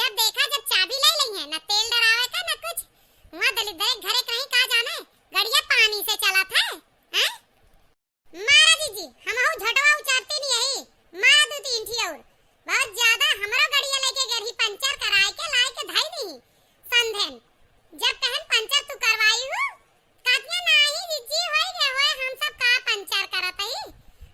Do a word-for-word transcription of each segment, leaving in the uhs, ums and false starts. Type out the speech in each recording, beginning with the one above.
जब देखा, जब चाबी ले लइहैं, न तेल डरावे का, न कुछ। वहाँ दलिद्दर के घरे कहीं का जाने, गड़िया पानी से चलत है, हैं? मारा जीजी, हमहू झोटवा उचारती नहीं यही, मारा दू तीन ठी और। बहुत ज्यादा हमरो गड़िया लेके गरही, पंचर कराए के लाए के धई दी संधेन। जब कहन पंचर तू करवाई हूँ, कहतिया, "नाही जीजी, होई गए, होए, हम सब का पंचर करत हई।"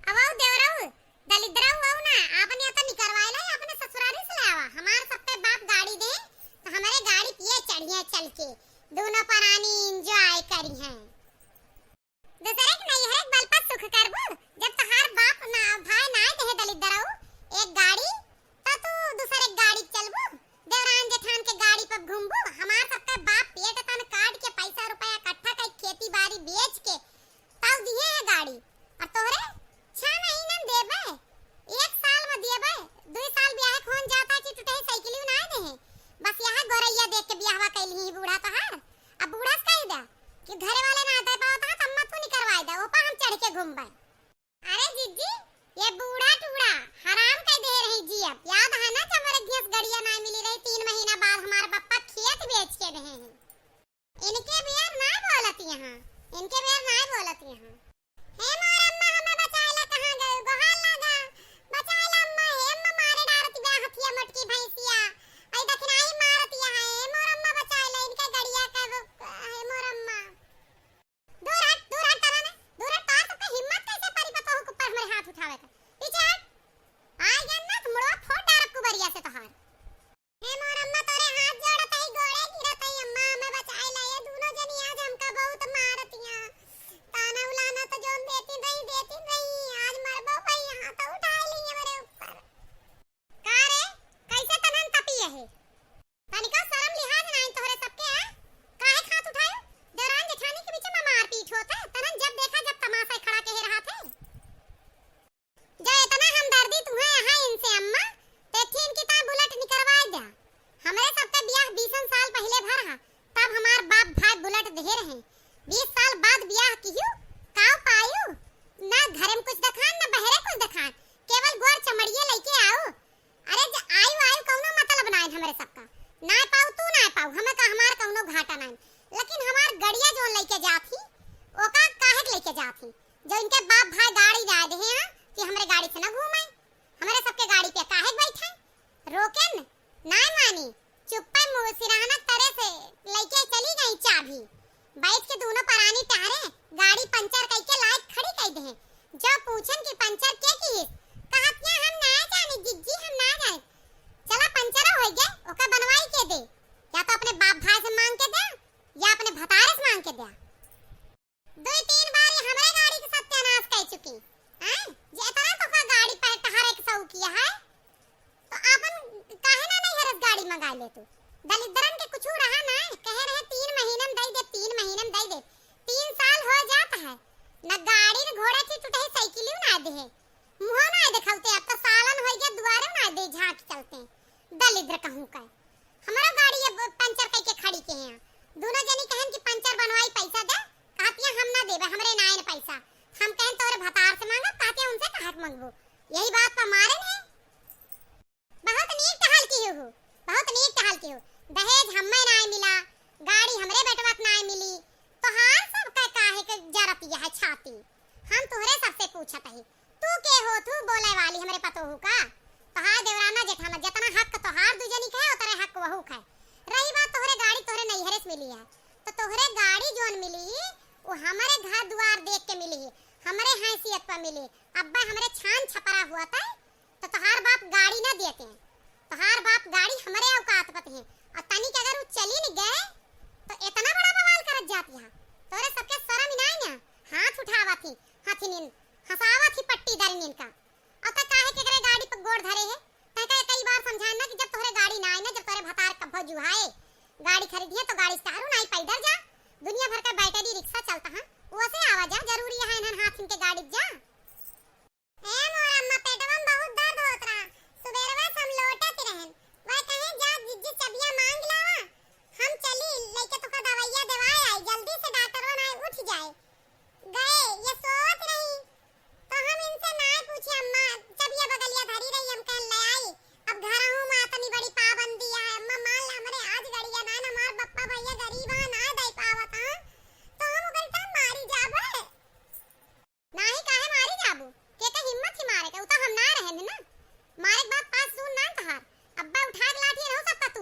अब वो देवरऊ, दलिद्रऊ वो ना, आपन या तो निकरवाए ला, अपने ससुरारी से ले आवा। हमार सबके बाप गाड़ी दे, तो हमरे गाड़ी पिए चढ़िए चल के, दोनों परानी enjoy करिहैं। दूसरे के नैहरे के बल पर सुख करबू, जब तोहार बाप ना, भाई ना देहे दलिद्दरऊ एक गाड़ी, तो तू दूसरे के गाड़ी चलबू, देवरान जेठान के गाड़ी पर घूमबू। हमार सबके बाप पेट तन काट के पैसा रुपया इकट्ठा कर, खेती बाड़ी बेच के तब दिए है गाड़ी। और तोहरे छह महीना में देबे, एक साल में देबे, दुई साल ब्याह के होन जाता कि टूटे साइकिल ना देहे, बस यहाँ गोरैया देख के ब्याहवा कैली ही बूढ़ा तोहार। अब बूढ़ा से कह दे कि घरे वाले ना दे पावत है, तब मत तू निकरवाए दे, ओपा हम चढ़ के घूमबे। अरे जीजी, ये बूढ़ा टूढ़ा हराम कह दे रही जी। अब याद है ना, जब हमारे गैस गड़िया ना मिली रही, तीन महीना बाद हमारे पप्पा खेत बेच के रहे हैं। इनके बेर ना बोलत यहाँ, इनके बेर ना बोलत यहाँ। हे मोर अम्मा, हमें बचाए ला, कहाँ गए? गोहार लागा, बचाए ला अम्मा, हे अम्मा, मारे डारत बा हथिया मोटकी भैंसिया। आई दखिनाई मारत यहाँ, हे मोर अम्मा, बचाए ला, इनके गड़िया के, हे मोर अम्मा। दूर हट, दूर हट, तना ने, दूर हट, तोर सबके हिम्मत कैसे परी पतोह के ऊपर हमरे हाथ उठावे का? पीछे हट। आ गया ना तो मुड़वा फोड़ डारब कुबरिया से तोहार। हे मोर अम्मा, तोरे हाथ जोड़त हई, गोड़े गिरत हई अम्मा, हमें बचाए ला, ये दोनों जनी आज हमका बहुत मारतिया। ताना उलाना तो जोन देती रही, देती रही, आज मरबो भई, हाथ उठाए ली हमरे ऊपर। का रे, कैसे तनन तपी है? तनिका शरम लिहाज नाइन तोहरे सबके, हैं? काहे खात उठायो? देवरान जेठानी के बीच में मारपीट होत है, तनन जब देखा जब तमाशा खड़ा के रहा थे। जो इतना हमदर्दी तुहे यहाँ इनसे अम्मा, ते ठीक की ता बुलेट निकरवाए द्या। हमरे सबके बियाह बीसन साल पहिले भर हा, तब हमार बाप भाई बुलेट देहे रहे। बीस साल बाद बियाह किहू, काव पायू? ना घरे में कुछ देखान, ना बहरे कुछ देखान, केवल गोर चमड़िए लइके आऊ। अरे, जे आयु, आयु कौनो मतलब नाय हमरे सबका। नाय पाऊ तू, नाय पाऊ, हमें का, हमार कौनो घाटा नाय। लेकिन हमार गड़िया जोन लइके जात ही, ओका काहे के लइके जात ही? जो इनके बाप भाई गाड़ी जाए देहे हैं कि हमरे गाड़ी से न घूमे, हमरे सबके गाड़ी पे काहे के बैठे? रोकेन, नाय मानी, चुप्पे मुँह सिरहना तरे से लइके चली गई चाबी। बैठ के दोनों परानी टहरे, गाड़ी पंचर कइके लायक खड़ी कइ देहे। जब पूछन कि पंचर के किहिस, कहत, "या हम ना जानी जिज्जी, हम ना जानी।" चला पंचर होइ गए, ओकर बनवाई के दे, या तो अपने बाप भाई से मांग के दे, या अपने भतारे से मांग के दे। दुई तीन बार ये हमरे गाड़ी के सत्यानाश कइ चुकी, हैं? जे इतना तोका गाड़ी पर टहरे के शौक किया है, तो आपन काहे ना नैहर से गाड़ी मंगा ले तू? दलिद्रन के कुछ रहा ना, कहे रहे तीन महीने में दे दे, तीन महीने में दे दे। तीन साल हो जात है, न गाड़ी न घोड़ा की टूटे साइकिलियो ना दे है, मुँह ना दिखाते। अब तो सालन हो गया, दुआरे ना दे झांक चलते। दलिद्र कहूँ का, हमरो गाड़ी अब पंचर कइके खड़ी के हैं। दोनों जनी कहन कि पंचर बनवाई, पैसा दे, कहतिया हम ना देबे, हमरे नाइन पैसा। हम कहन तोरे भतार से मांगा, कहतिया उनसे काहे के मंगबू? यही बात पर मारे ने। बहुत नीक टहल की हो, बहुत नीक टहल की हो। दहेज हमें नाय मिला, गाड़ी हमरे बेटवा के नाय मिली, तोहार सब का काहे के जरत यह छाती? हम तोहरे सबसे पूछत ही, तू के हो, तू बोले वाली हमरे पतोहू का? तोहार देवराना जेठाना, जितना हक तोहार दुजनी के है, उतरे हक वहू के है। रही बात तोहरे गाड़ी तोहरे नैहरे से मिली है, तो तोहरे गाड़ी जोन मिली, वो हमरे घर दुआर देख के मिली, हमरे हैसियत पर मिली। अब्बा हमरे छान छपरा हुआ था, तो तोहार बाप गाड़ी ना देते हैं। तोहार बाप गाड़ी हमरे औकात पत हैं। और तनिक अगर वो चली न गए, तो इतना बड़ा बवाल करत जाती है। तोरे सबके शर्म ही ना आई ना, हाथ उठावा थी, हथिनिन, हंसावा थी पट्टीदारिन इनका। और तै काहे के एकरे गाड़ी पर गोड़ धरे है? तै का कई बार समझाए ना कि जब तोहरे गाड़ी ना आई ना, जब तोहरे भतार कब्बो जुहाए, गाड़ी खरीदी है तो गाड़ी से तारू ना आई, पैदल जा। दुनिया भर का बैटरी रिक्शा चलता है, वो से आवा जा, जरूरी है इन्हन हाथ इनके गाड़ी जा। ए मोर अम्मा, पेटवा में बहुत दर्द होत रहा। सुबेरवा से हम लोटत रहन। वह कहे, "जा जिज्जी चबिया मांग लावा, हम चली लइके तोका दवाइया देवाए आई, जल्दी से डॉक्टरवा ना उठ जाए।" गए, ये सोवत रही, तो हम इनसे ना पूछे, अम्मा चबिया बगलिया धरी रही, हम कहन ले आई। अब घरहू में इतनी बड़ी पाबंदी है,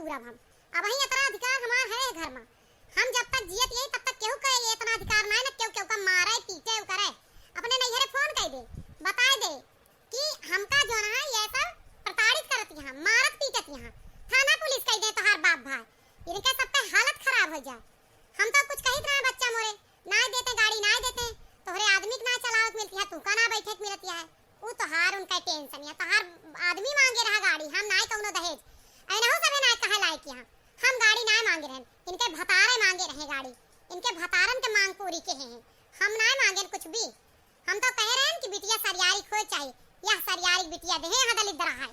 पूरा हम, अबहीं इतना अधिकार हमार है घर मा। हम जब तक जियत यही तब तक केहू के इतना अधिकार ना है ना केहू केहू का मारे पीटे उ करे। अपने नैहरे फोन कइ दे, बताइ दे कि हमका जौन है ये सब प्रताड़ित करत यहाँ, मारत पीटत यहाँ, थाना पुलिस कइ दे तोहार बाप भाई, इनके सबके हालत खराब होइ जाए। हम तो कुछ कहित रहे बच्चा मोरे, नाय देते गाड़ी नाय देते, तोहरे आदमी के नाय चलावत मिलती है, तू का ना बैठे के मिलती है। उ तोहार उनका टेंशन या तोहार आदमी मांगे रहा गाड़ी, हम नाय कौनो दहेज। ऐनहु सभे नाय कहे लायक यहाँ, हम गाड़ी नाय मांगे रहन, इनके भतारे मांगे रहे गाड़ी, इनके भतारन के मांग पूरी के हैं, हम नाय मांगे कुछ भी। हम तो कहे रहन कि बिटिया सरियारी खोए चाहिए, यह सरियारी बिटिया देहे यहाँ दलिद्र है।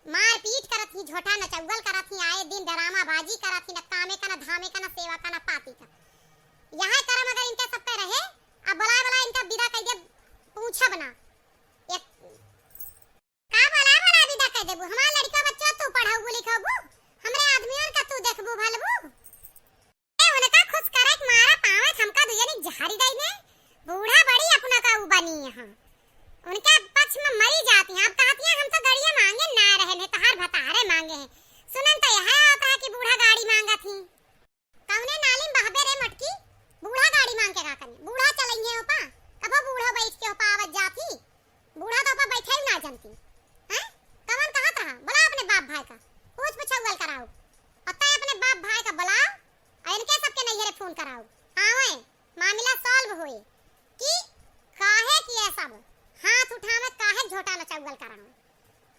मारपीट करत ही, झोटा नचौवल करत ही, आए दिन ड्रामाबाजी करत ही, न कामे का, न धामे का, न सेवा का, न पाती का। यह करम अगर इनके सब पे रहे, अब बुलाए बुलाए इनका विदा कइ दे, पूछब ना। एक का बुलाए बुलाए विदा कइ देबू? हमार लड़का बच्चा तू पढ़ाऊ लिखाबू, हमरे आदमियन का तू देखबू भलबू? ए, उनका खुश करे के मारा पावत हमका दुजनी झाड़ी दई ने। बूढ़ा बड़ी अपना का उ बनी यहाँ। उनके पक्ष में मरी जाती हैं। अब कहती हैं, "हम तो गड़िया मांगे ना रहे हैं, तहार भतारे मांगे हैं।" सुनन तो यह आवत है कि बूढ़ा गाड़ी मांगत ही। कौने नाली में बहबे रे मटकी, बूढ़ा गाड़ी मांग के का करी? बूढ़ा चलइहे ओपा, कबो बूढ़ा बैठ के ओपा आवत जात ही। बूढ़ा तो ओपा बैठे ही ना जानती। हैं? कवन कहत रहा? बुलाओ अपने बाप भाई का। पूछ पुछौल कराओ। और तय अपने बाप भाई का बुलाओ और इनके सबके नैहरे फोन कराओ। आवे, मामला solve होए कि काहे कि ये सब हाथ उठावे, काहे झोटा नचौवल करावे।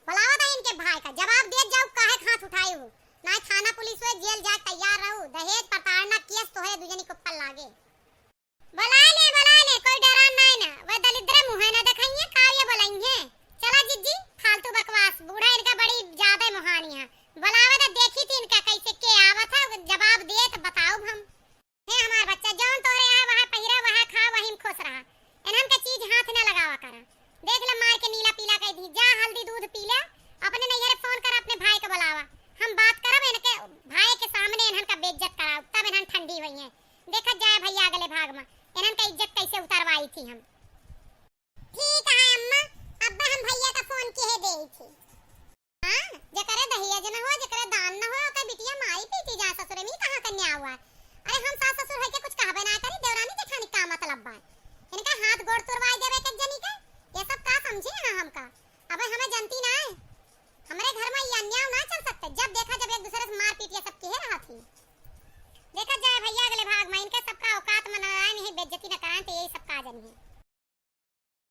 बुलावा था इनके भाई का, जवाब दे जाओ काहे हाथ उठाए हो। ना थाना पुलिस हुए, जेल जाए तैयार रहो। दहेज प्रताड़ना केस तोहरे दुजनी के ऊपर लागे। बुलाए ले, बुलाए ले, कोई डरा नाय ना। वह दलिद्र मुँह है ना देखाइए, का ये बुलाइए। चला जिज्जी, फालतू बकवास, बूढ़ा इनका बड़ी ज्यादा मोहानी है। बुलावे तो देखी थी इनका कैसे के आवत है, जवाब दे तो बताओ हम। हे हमार बच्चा, जौन तोरे है वह पहिरा, वह खा, वही में खुश रहा। इन्हन का चीज हाथ न लगावा करा। देख ले मार के नीला पीला कइ दी, जा हल्दी दूध पी ले, अपने नैहरे फोन कर, अपने भाई के बुलावा। हम बात करब इनके भाई के सामने, इन्हन का बेइज्जत कराओ, तब इन्हन ठंडी होइहैं। देखत जाए भैया अगले भाग में इन्हन का इज्जत कैसे उतरवाई थी हम। ठीक है अम्मा, अब हम भैया का फोन किहे देई थी। हाँ, जेकरे दहेज न हो, जेकरे दान न हो, ओकर बिटिया मारी पीटी जा ससुरे में, कहाँ कन्या हुआ है? अरे हम सास ससुर है के कुछ कहबे ना करी, देवरानी जेठानी का मतलब बा? इनका हाथ गोड़ तुड़वाई देवे के जनी के, ये सब का समझे हैं हमका? अब हमें जनती ना है, हमरे घर में ये अन्याय ना चल सकते। जब देखा जब एक दूसरे से मारपीट ये सब किहे रहत ही। देखा जाए भैया अगले भाग में, इनके सबका औकात में न आए, नहीं बेइज्जती न कराएं तो यही सब का जनी है।